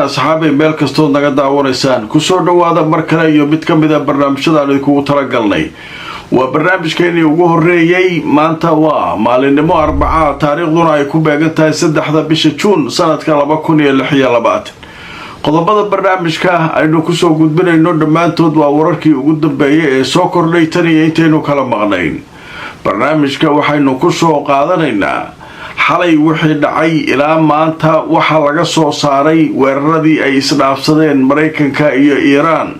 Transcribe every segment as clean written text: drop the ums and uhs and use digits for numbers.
Asxaabay, meel kastood naga daawanaysaan, kusoo dhawaada mar kale iyo mid ka mid a barnaamijyadaan idinkugu talagalnay. Waa barnaamijkeenii ugu horeeyey. Maanta waa maalinimo Arbacaa, taariikhduna ay ku beegan tahay 3-da bisha Juun sanadka 2026. Qodobada barnaamijka aynu kusoo gudbinayno dhammaantood waa wararkii ugu dambeeyay ee soo kordhay tan iyo intaynu kala maqnayn. Barnaamijka waxaynu kusoo qaadanaynaa xalay wixii dhacay ilaa maanta, waxaa laga soo saaray weeraradii ay isdhaafsadeen Maraykanka iyo Iiraan,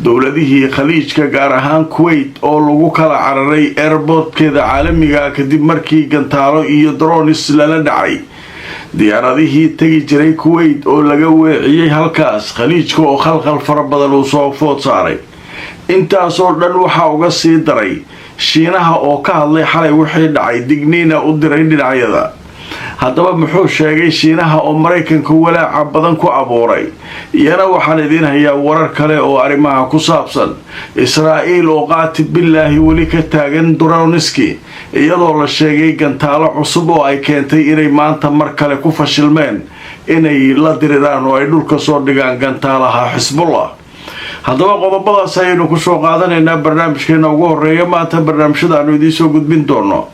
dowladihii Khaliijka, gaar ahaan Kuwait oo lagu kala cararay airportkeeda caalamiga kadib markii gantaalo iyo drones lala dhacay, diyaaradihii tegi jiray Kuwait oo laga weeciyey halkaas, Khaliijka oo khalkhal fara badan uu soo food saaray. Intaasoo dhan waxaa uga sii daray Shiinaha oo ka hadlay xalay wixii dhacay, digniina u diray dhinacyada. Haddaba muxuu sheegay Shiinaha oo Maraykanka walaaca badan ku abuuray? Iyana waxaan idiin hayaa warar kale oo arrimaha ku saabsan. Israa'iil oo qaatib billaahi weli ka taagan droneski, iyadoo la sheegay gantaalo cusub oo ay keentay inay maanta mar kale ku fashilmeen inay la diriraan oo ay dhulka soo dhigaan gantaalaha Xisbullah. Haddaba qodobadaas ayaynu kusoo qaadanaynaa barnaamijkeena ugu horeeya maanta. Barnaamijyada aanu idiin soo gudbin doono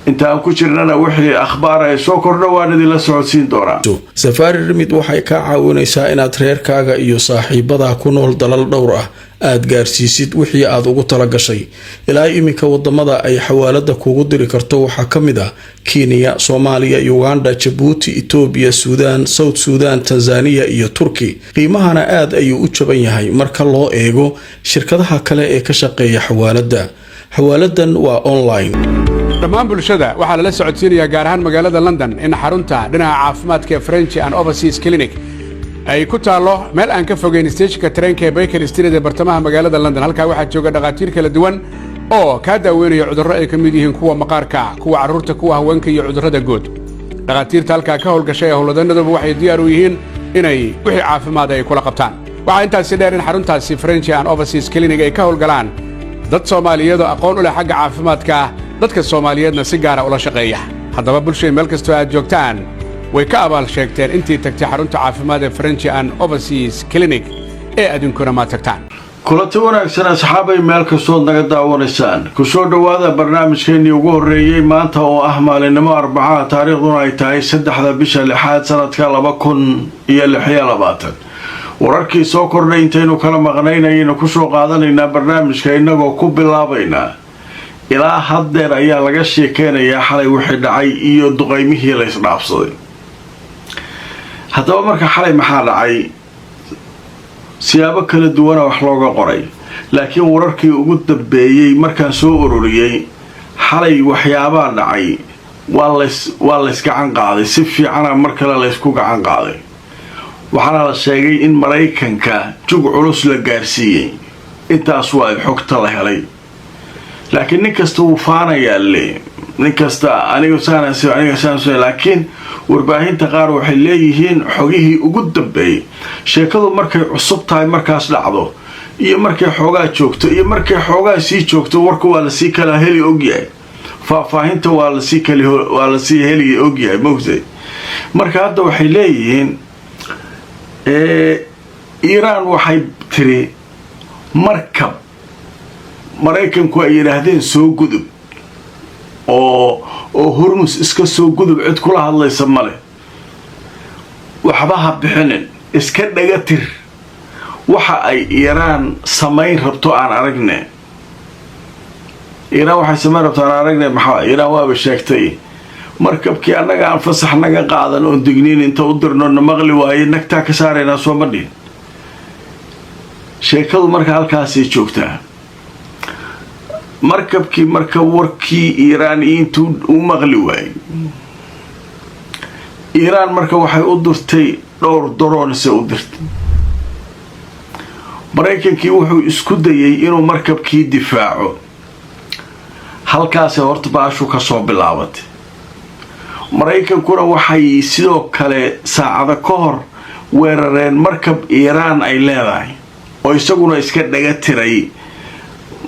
inta aan ku jirnana, wixii akhbaar ay soo kordha waan idinla socodsiin doonaa. Safari Remit waxay kaa caawinaysaa inaad reerkaaga iyo saaxiibadaa ku nool dalal dhowr ah aad gaarsiisid wixii aad ugu talagashay. Ilaa iminka wadamada ay xawaalada kugu diri karto waxaa ka mid ah Kenya, Soomaaliya, Uganda, Jabuuti, Itoobiya, Suudaan, South Suudan, Tanzaniya iyo Turki. Qiimahana aad ayuu u jaban yahay marka loo eego shirkadaha kale ee ka shaqeeya xawaalada. Xawaaladan waa online. Dhammaan bulshada waxaa lala socodsiinayaa, gaar ahaan magaalada London, in xarunta dhinaca caafimaadka ee French and Overseas Clinic ay ku taallo meel aan ka fogeyn steeshinka tareenka ee Baker Street ee bartamaha magaalada London. Halkaa waxaa jooga dhakhaatiir kala duwan oo kaa daaweynaya cudurro ay ka mid yihiin kuwa maqaarka, kuwa carruurta, kuwa haweenka iyo cudurrada guud. Dhakhaatiirta halkaa ka howlgashay ee howlwadanaduba waxay diyaar u yihiin inay wixii caafimaad ay kula qabtaan. Waxaa intaasi dheer in xaruntaasi French and Overseas Clinic ay ka howlgalaan dad Soomaaliyeed oo aqoon u leh xagga caafimaadka, dadka Soomaaliyeedna si gaara ula shaqeeya. Haddaba bulshay, meel kastoo aad joogtaan, way ka abaal sheegteen intii tagtay xarunta caafimaad ee French and Overseas Clinic ee adinkuna ma tagtaan. Kulanti wanaagsan, asxaabay, meel kastood naga daawanaysaan, kusoo dhowaada barnaamijkeenii ugu horreeyey maanta oo ah maalinimo Arbacaha, taariikhduna ay tahay 3-da bisha lixaad sanadka 2026. Wararkii soo kordhay intaynu kala maqnaynayaynu kusoo qaadanaynaa barnaamijka, innagoo ku bilaabaynaa ilaa haddeer ayaa laga sheekeynayaa xalay wixii dhacay iyo duqaymihii la isdhaafsaday. Haddaba marka xalay maxaa dhacay? Siyaabo kala duwana wax looga qoray, laakiin wararkii ugu dambeeyey markaan soo ururiyey, xalay waxyaabaa dhacay. Waa lays gacan qaaday, si fiicana mar kale laysku gacan qaaday. Waxaana la sheegay in Maraykanka jug culus la gaarsiiyey. Intaas waa xogta la helay, laakiin nin kasta wuu faanayaa le, nin kasta aniga saanans, aniga saans. Laakiin warbaahinta qaar waxay leeyihiin xogihii ugu dambeeyey. Sheekadu markay cusub tahay, markaas dhacdo, iyo markay xoogaa joogto iyo markay xoogaa sii joogto, warka waa lasii kala heli ogyahay, faahfaahinta waa lasii heli ogyahay, mogtay. Marka hadda waxay leeyihiin Iiraan waxay tiri markab Maraykanku ay yidhaahdeen soo gudub oo Hormus iska soo gudub, cid kula hadlaysa male, waxba ha bixinin, iska dhaga tir. Waxa ay Iiraan samayn rabto aan aragne. Iiraan waxay samayn rabto aan aragne. Maxaa Iiraan waaba sheegtay markabkii annaga aan fasax naga qaadan oon digniin inta u dirno na maqli waaye, nagtaa ka saaraynaa, sooma dhihin? Sheekadu marka halkaasay joogtaa. Markabkii marka warkii Iiraaniyiintu u maqli waayey, Iiraan marka waxay u dirtay dhowr drones u dirtay. Maraykankii wuxuu isku dayay inuu markabkii difaaco. Halkaasay horta baashu ka soo bilaabatay. Maraykankuna waxay sidoo kale saacado ka hor weerareen markab Iiraan ay leedahay oo isaguna iska dhaga tiray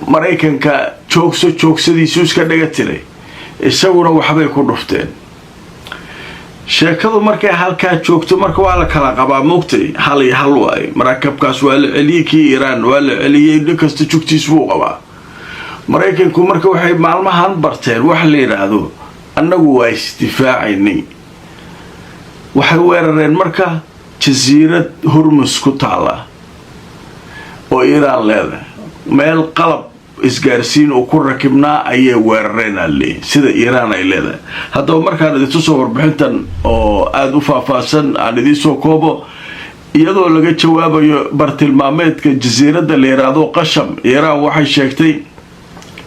Maraykanka joogso joogsadiisu iska dhaga tiray, isaguna waxbay ku dhufteen. Sheekadu markay halkaa joogto, marka waa la kala qabaa, moogtay, hal iyo hal waaye. Markabkaas waa la celiyey, kii Iiraan waa la celiyey, nin kasta jugtiis buu qabaa. Maraykanku marka waxay maalmahan barteen wax la yidhaahdo "annagu waa isdifaacaynay". Waxay weerareen marka jasiirad Hormus ku taalla oo Iiraan leedahay, meel qalab isgaarsiin uu ku rakibnaa ayay weerareen aleeyahy, sida Iiraan ay leedahay. Haddaba markaan idintusoo warbixintan oo aada u faahfaahsan aan idiinsoo koobo, iyadoo laga jawaabayo bartilmaameedka jasiiradda la yidhaahdo Qasham, Iiraan waxay sheegtay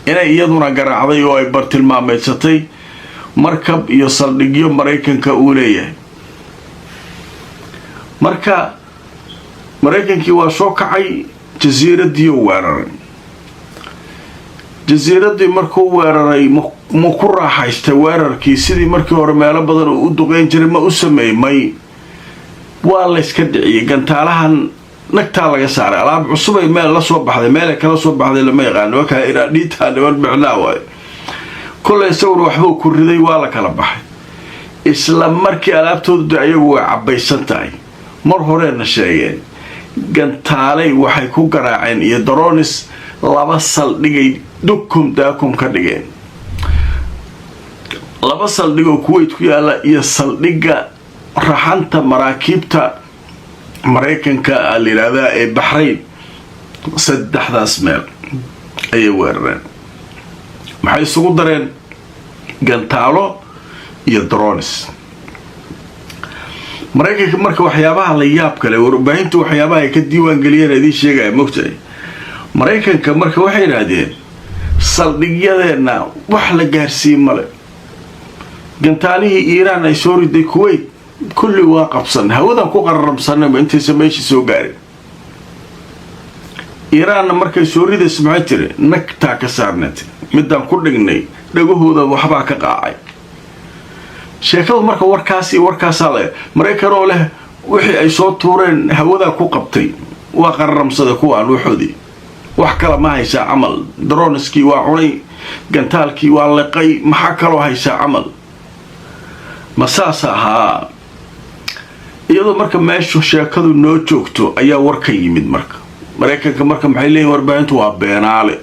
inay iyaduna garaacday oo ay bartilmaameedsatay markab iyo saldhigyo Maraykanka uu leeyahay. Marka Maraykankii waa soo kacay, jasiiradiiu weeraray. Jasiiraddii markuu weeraray, ma ku raaxaystay weerarkii sidii markii hore meelo badan uu u duqeyn jiray? Ma u sameeyey? May, waa layska dhiciyey. Gantaalahan nagtaa laga saaray, alaab cusubay meel la soo baxday, meelay kala soo baxday lama yaqaan. Nimankaa Iraadhiitaa niman micnaa waayo. Kollay isaguna waxbuu ku riday, waa la kala baxay isla markii. Alaabtoodu de ayagu way cabbaysan tahay, mar horena sheegeen. Gantaalay waxay ku garaaceen iyo drones, laba saldhigay dukum daakum ka dhigeen, laba saldhigoo Kuwait ku yaala iyo saldhigga raxanta maraakiibta Maraykanka la yidhaahdaa ee Baxrayn. Saddexdaas meel ayay weerareen. Maxay isugu dareen? Gantaalo iyo drones. Maraykanka marka waxyaabaha la yaab kale, warbaahinta waxyaabaha ay ka diiwaan geliyeen idiin sheegaya, mogtahay. Maraykanka marka waxay yidhaahdeen saldhigyadeenna wax la gaarsiiye male, gantaalihii Iiraan ay soo riday Kuwait kulli waa qabsan, hawadan ku qararamsanayba intaysa meeshii soo gaarin. Iiraanna markay soo ridaysa maxay tiri? Nagtaa ka saarnat midaan ku dhignay, dhagahooda waxbaa ka qaacay. Sheekadu marka warkaas iyo warkaasaa le, Maraykan oo leh wixii ay soo tuureen hawadaa ku qabtay, waa qararamsaday kuwaan waxoodii, wax kale ma haysaa camal? Droneskii waa cunay, gantaalkii waa liqay, maxaa kaloo haysaa camal? Ma saas ahaa? Iyadoo marka meeshu sheekadu noo joogto ayaa warka yimid. Marka Maraykanka marka maxay leeyihin warbaahintu? Waa beenaale,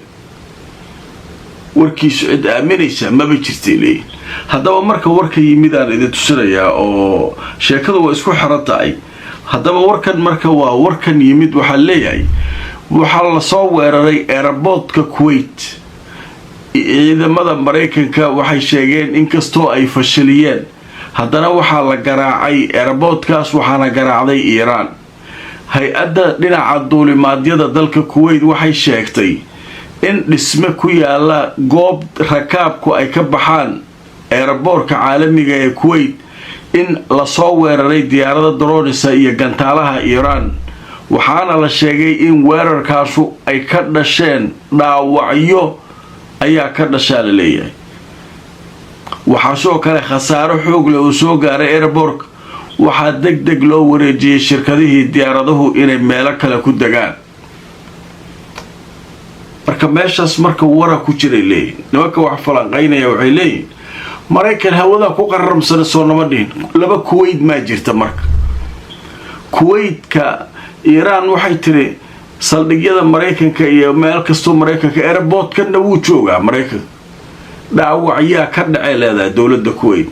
warkiisu cid aaminaysa maba jirtay leeyihin. Haddaba marka warka yimidaan idin tusinayaa oo sheekadu waa isku xiran tahay. Haddaba warkan marka waa warkan yimid, waxaa leeyahay waxaa lasoo weeraray airportka Kuwait. Ciidamada Maraykanka waxay sheegeen inkastoo ay fashiliyeen, haddana waxaa la garaacay airportkaas, waxaana garaacday Iiraan. Hay-adda dhinaca duulimaadyada dalka Kuwait waxay sheegtay in dhisme ku yaala goob rakaabku ay ka baxaan airportka caalamiga ee Kuwait in lasoo weeraray diyaarada dronesa iyo gantaalaha Iiraan, waxaana la sheegay in weerarkaasu ay ka dhasheen dhaawacyo ayaa ka dhashaa la leeyahay. Waxaa sidoo kale khasaaro xoog leh uu soo gaaray airportka. Waxaa deg deg loo wareejiyey shirkadihii diyaaradahu inay meelo kale ku degaan. Marka meeshaas marka wara ku jiray leeyihin nimanka wax falanqaynaya, waxay leeyihin Maraykan hawadaa ku qararamsana soo nama dhihin, laba Kuwait maa jirta. Marka Kuwaitka Iiraan waxay tiri saldhigyada Maraykanka iyo meel kastoo Maraykanka, airportkana wuu joogaa Maraykanka, dhaawacyaa ka dhacay leedahay dowladda Kuwait,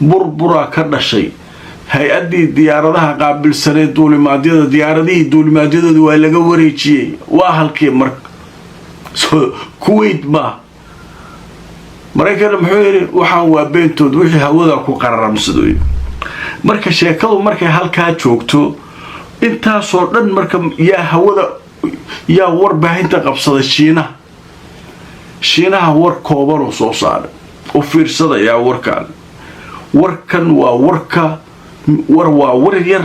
burburaa ka dhashay. Hay-addii diyaaradaha qaabilsaneed duulimaadyada, diyaaradihii duulimaadyadooda waa laga wareejiyey. Waa halkii marka Kuwait ma Maraykanna muxuu yidhi? Waxaan waa beentood, wixii hawada ku qararamsadoy. Marka sheekadu markay halkaa joogto, intaasoo dhan marka yaa hawada, yaa warbaahinta qabsaday? Shiinaha. Shiinaha war koobanuu soo saaray. U fiirsadayaa warkaan. Warkan waa warka war, waa war yar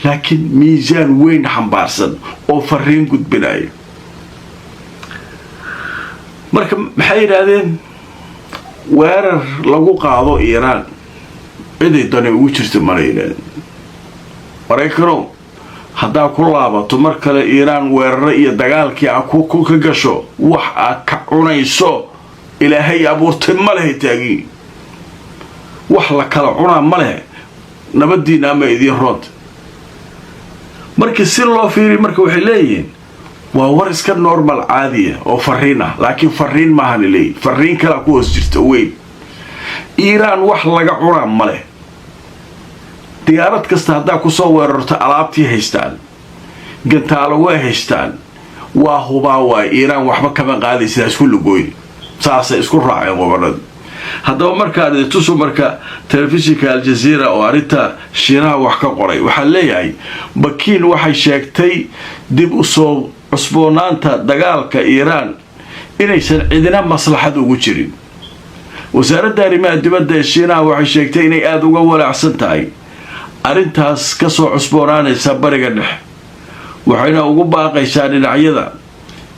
laakiin miisaan weyn xambaarsan oo fariin gudbinaya. Marka maxay yidhaahdeen? Weerar lagu qaado Iiraan ciday dani ugu jirta mala yidhahdeen. Maraykanow, haddaa ku laabato mar kale Iiraan weeraro iyo dagaalkii a ku ka gasho, wax aad ka cunayso Ilaahay abuurtay ma lehe taagin, wax la kala cunaa ma leh. Nabadiina ama idiin roonta. Markii si loo fiiriy marka, waxay leeyihiin waa war iska normal, caadiya oo fariin ah, laakiin fariin maahan leeyihin, fariin kalaa ku hoos jirta weyn. Iiraan wax laga cunaa male. Diyaarad kasta haddaa kusoo weerarto, alaabtii haystaan, gantaalo way haystaan, waa hubaa waay, Iiraan waxba kama qaadaysa, isku lugooyn. Saasay isku raaceen goboladu. Haddaba markaan idintusu marka telefishinka Aljaziira oo arrinta Shiinaha wax ka qoray, waxaa leeyahay Bakiin waxay sheegtay dib usoo cusboonaanta dagaalka Iiraan inaysan cidina maslaxad ugu jirin. Wasaaradda arrimaha dibadda ee Shiinaha waxay sheegtay inay aada uga walaacsan tahay arrintaas kasoo cusboonaanaysa Bariga Dhexe, waxayna ugu baaqaysaa dhinacyada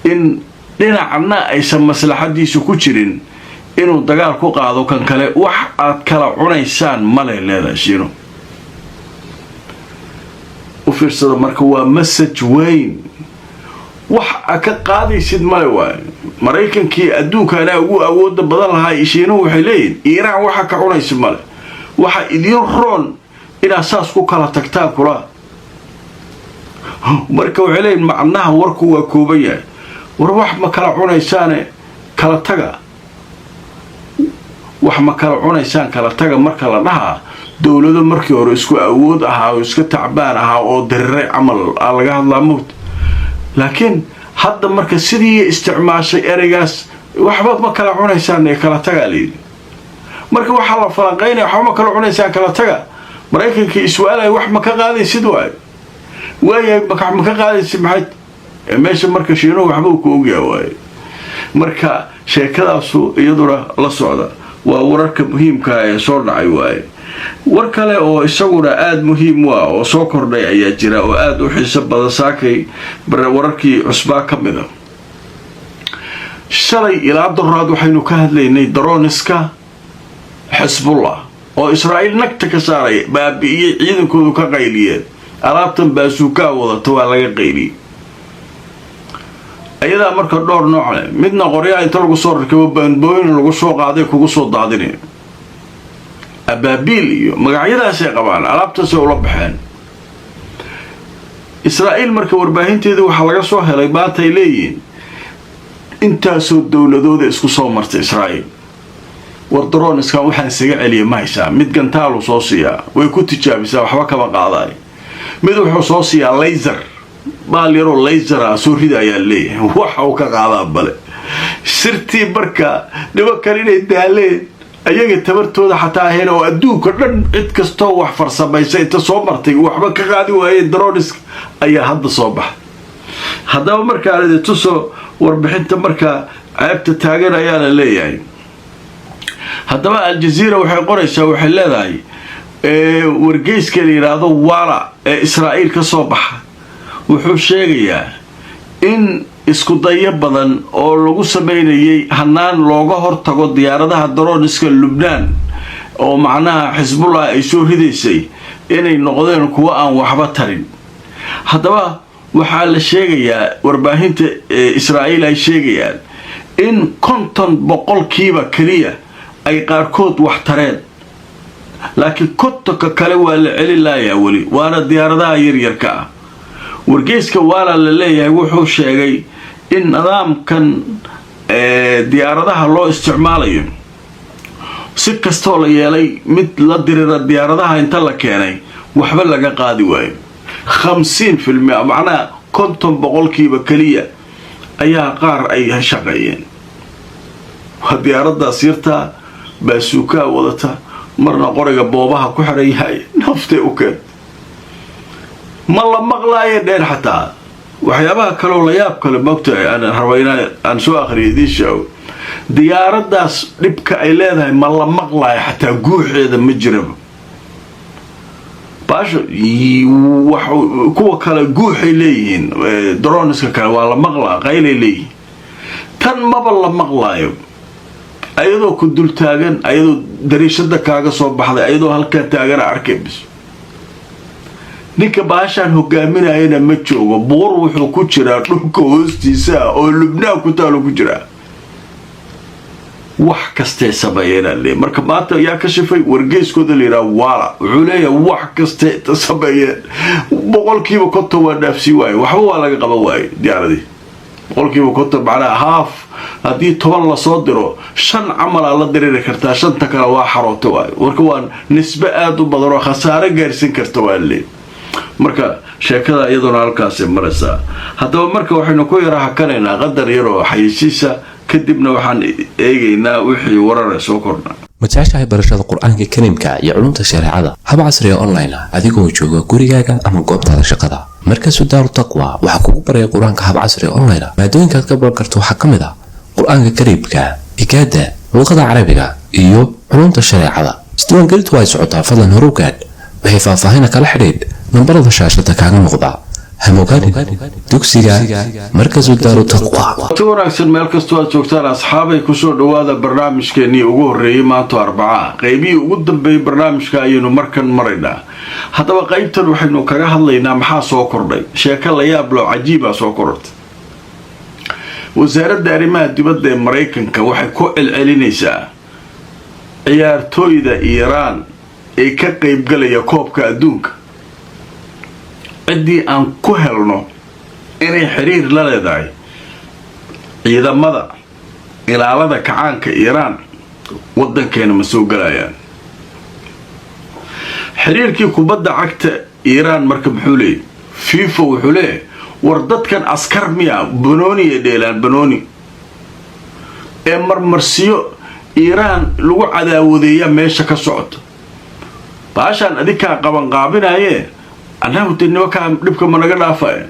in dhinacna aysan maslaxadiisu ku jirin inuu dagaal ku qaado kan kale. Wax aad kala cunaysaan male, leedahay Shiino. U fiirsada marka, waa message weyn. Wax a ka qaadaysid male waay. Maraykankii adduunka anaa ugu awooda badan lahaa, Shiinuhu waxay leeyihin Iiraan waxa ka cunaysid male, waxa idiin roon inaad saas ku kala tagtaan kula. Marka waxay leeyihin macnaha warku waa kooban yahay: war wax ma kala cunaysaane, kala taga. Wax ma kala cunaysaan, kala taga. Marka la dhahaa, dowlado markii hore isku awood ahaa oo iska tacbaan ahaa oo diriray camal aa laga hadlaa mowt. Laakiin hadda marka sidii isticmaashay ereygaas, waxba ma kala cunaysaan ee kala tagaa layidhi. Marka waxaa la falanqaynaya, waxba ma kala cunaysaan, kala taga. Maraykankii iswaalaya, wax ma ka qaadaysid waayo, waayahay, ma ka qaadaysid maxay meesha? Marka Shiinuhu waxba uu ku ogyaha waaye. Marka sheekadaasu iyaduna la socda, waa wararka muhiimkaa ee soo dhacay waaye. War kale oo isaguna aada muhiim u ah oo soo kordhay ayaa jira oo aada u xiiso badan saakay, wararkii cusbaa ka mid a. Shalay ilaa doraad waxaynu ka hadlaynay drones-ka Xisbullah oo Israa'iil nagta ka saaray, baabi'iyey, ciidankoodu ka qayliyeen. Alaabtan baasuukaa wadata waa laga qayliyey. Ayadaa marka dhowr nooc leh: midna qoryaha inta lagu soo rakabo, baanbooyin lagu soo qaaday, kugu soo daadinay, Abaabiil iyo magacyadaasay qabaan, alaabtaasay ula baxeen. Israa'iil marka warbaahinteedii waxaa laga soo helay maanta ay leeyihiin intaasoo dowladooda isku soo martay Israa'iil: war drones-kan waxaan isaga celiya ma haysaa? Mid gantaalu soo siiyaa, way ku tijaabisaa, waxba kama qaadaay. Mid wuxuu soo siiyaa laser, baal yaroo laser ah soo rida ayaa leeyahay, waxa uu ka qaadaa bale. Sirtii marka nimankan inay daaleen, ayaga tabartooda xataa ahayn, oo adduunka dhan cid kastoo wax farsamaysa inta soo martay waxba ka qaadi waayeen drones-ka ayaa hadda soo baxay. Haddaba markaan idi tuso warbixinta markaa ceebta taagan ayaa la leeyahay. Haddaba Aljaziira waxay qoraysaa, waxay leedahay wargeyska la yidhaahdo Walla ee Israa'iil ka soo baxa wuxuu sheegayaa in isku dayo badan oo lagu sameynayay hanaan looga hortago diyaaradaha drones-ka Lubnaan oo macnaha Xisbullah ay soo ridaysay inay noqdeen kuwo aan waxba tarin. Haddaba waxaa la sheegayaa, warbaahinta Israa'iil ay sheegayaan, in 50% keliya ay qaarkood wax tareen, laakiin 50-ka kale waa la celin laayaa weli, waana diyaaradaha yaryarka ah. Wargeyska Waala la leeyahay wuxuu sheegay in nidaamkan diyaaradaha loo isticmaalayo, si kastoo la yeelay, mid la dirira diyaaradaha inta la keenay waxba laga qaadi waayo. 50%, macnaha 50% keliya ayaa qaar ay shaqeeyeen. Waa diyaaradaas yartaa baasuukaa wadata, marna qoriga boobaha ku xiran yahay, naftay u keenta, ma la maqlaayo dheer. Xataa waxyaabaha kaleoo la yaab kale mogtahay aan raba inaan aan soo akhriyo idiin sheego, diyaaraddaas dhibka ay leedahay ma la maqlaayo, xataa guuxeeda ma jiraba. Baasha kuwa kale guuxay leeyihiin, drones-ka kale waa la maqlaa, qaylay leeyihiin. Tan maba la maqlaayo, ayadoo ku dul taagan, ayadoo dariishada kaaga soo baxday, ayadoo halkaa taagana arkay bis. Ninka baashaan hogaaminayana ma joogo, buur wuxuu ku jiraa dhulka hoostiisa ah oo Lubnaan ku taalo ku jiraa. Wax kastee sameeyeenaa leeyahy. Marka maanta yaa ka shifay wargeyskooda la yidhaha Walla, wuxuu leeyahay wax kastee sameeyeen 50% waa dhaafsii waaye, waxba waa laga qaban waaye diyaaradii. 50%, macnaha haaf, haddii 10 lasoo diro, shan camalaa la diriri kartaa, shanta kale waa xaroota waayo. Marka waa nisbe aada u badan oo khasaare gaarsiin karta waa leey. Marka sheekada iyaduna halkaasay maraysaa. Haddaba marka waxaynu ku yara hakanaynaa qadar yar oo xayeysiisa, kadibna waxaan eegaynaa wixii warara soo kordha. Ma jeceshahay barashada Qur-aanka Kariimka iyo culumta shareecada hab casriga online ah, adigoo jooga gurigaaga ama goobtaada shaqada? Markazu Daaru Taqwa waxaa kugu baraya Qur-aanka hab casriga online ah. Maadooyinkaad ka baran karto waxaa ka mid ah Qur-aanka Kariimka, higaada, luqada Carabiga iyo culumta shareecada. Isdiiwaangelintu ay socotaa, fadlan horu gaadh. Waxay faahfaahina kala xidhiidh nambarada shaashada kaaga muuqda. Hamogaadhin dugsiga Markazu Daaru Taqwa. Ti wanaagsan, meel kastoo aad joogtaan, asxaabay, kusoo dhawaada barnaamijkeenii ugu horreeyey maanto Arbacaha. Qaybihii ugu dambeeyey barnaamijka ayaynu markan maraynaa. Haddaba qaybtan waxaynu kaga hadlaynaa maxaa soo kordhay. Sheeko la yaab loo cajiibaa soo korortay. Wasaaradda arrimaha dibadda ee Maraykanka waxay ku celcelinaysaa ciyaartooyda Iiraan ee ka qaybgalaya koobka adduunka, ciddii aan ku helno inay xiriir la leedahay ciidamada ilaalada kacaanka Iiraan, waddankeena ma soo galayaan. Xiriirkii kubadda cagta Iiraan marka muxuu leeyay? FIFA wuxuu leeyahay, war dadkan askar miya? Banooni ay dheelaan, banooni ee marmarsiyo Iiraan lagu cadaawadeeya meesha ka socota. Baashaan adinkaa qabanqaabinaye, annagu dee nimankaa dhibka ma naga dhaafaya.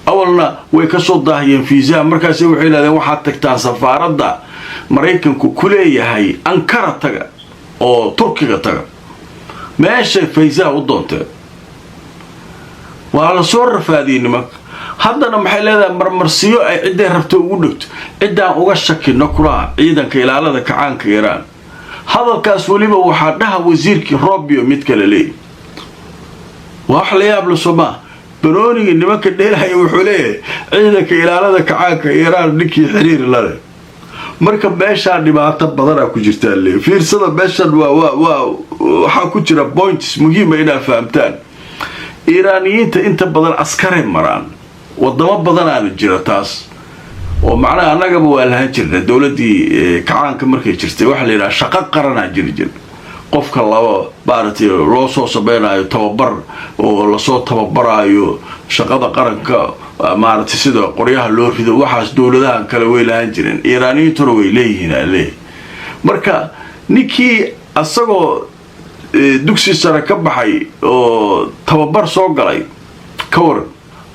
Awalna way ka soo daahiyeen fiisaha. Markaasi waxay yidhahdeen, waxaad tagtaan safaaradda Maraykanku ku leeyahay Ankara, taga oo Turkiga taga, meeshay fiisaha u doonteen. Waa la soo rafaadiyey nimanka. Haddana maxay leedahay? Marmarsiyo ay cidday rabto ugu dhegto, ciddaan uga shakino kulaha ciidanka ilaalada kacaanka Iiraan. Hadalkaas weliba waxaa dhaha wasiirkii Robio. Mid kale leeyahy, waa wax la yaab la soomaa? Banoonigii nimanka dheelhaya wuxuu leeyahay ciidanka ilaalada kacaanka Iiraan ninkii xiriir lale. Marka meeshaa dhibaato badanaa ku jirtaa leey. Fiirsada, meeshan waa waxaa ku jira points muhiima inaad fahamtaan. Iiraaniyiinta inta badan askaray maraan, wadamo badanaana jira taas oo macnaha annagaba waa lahan jirna. Dowladdii kacaanka markay jirtay, waxaa la yidhaha shaqo qaranaa jiri jira. Qofka laba maaragtay loo soo sameynayo tababar oo lasoo tababaraayo shaqada qaranka, maaragtay sida qoryaha loo rido, waxaas dowladahan kale way lahan jireen, Iiraaniyiintuna way leeyihiin aleeyahy. Marka ninkii asagoo dugsi sare ka baxay oo tababar soo galay, ka waran?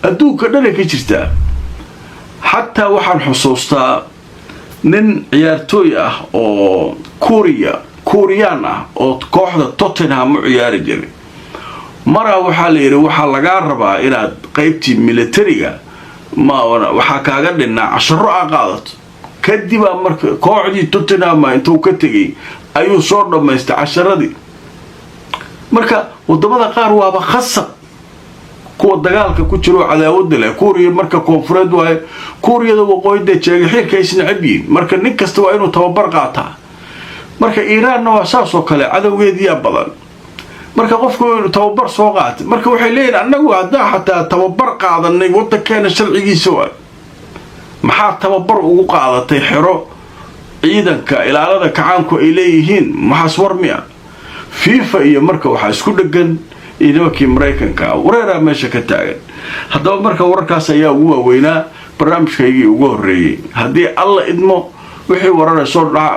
Adduunka dhanay ka jirtaa. Xataa waxaan xusuustaa nin ciyaartooy ah oo Kuuriya, Kuuriyaan ah, oo kooxda Tottenham u ciyaari jiray. Maraa waxaa la yidhi, waxaa lagaa rabaa inaad qaybtii militariga ma waxaa kaaga dhinnaa casharo aa qaadato. Kadibaa marka kooxdii Tottenham intuu ka tegay ayuu soo dhammaystay casharadii. Marka wadamada qaar waaba khasab, kuwa dagaalka ku jiro oo cadaawada leh. Kuuriya marka koonfureed waaye, Kuuriyada waqooyi dee jeega xiirka isnacab yihiin. Marka nin kasta waa inuu tababar qaataa. Marka Iiraanna waa saas oo kale, cadowgeediyaa badan. Marka qofku inuu tababar soo qaatay. Marka waxay leeyihin, annagu haddaan xataa tababar qaadanay, waddankeena sharcigiisa waay. Maxaa tababar ugu qaadatay xero ciidanka ilaalada kacaanku ay leeyihiin? Maxaas war miya? FIFA iyo marka waxaa isku dhegan iyo nimankii Maraykanka, wareeraa meesha ka taagan. Haddaba marka wararkaas ayaa ugu waaweynaa barnaamijkaygii ugu horreeyey. Haddii Alla idmo, wixii warara soo dhaca.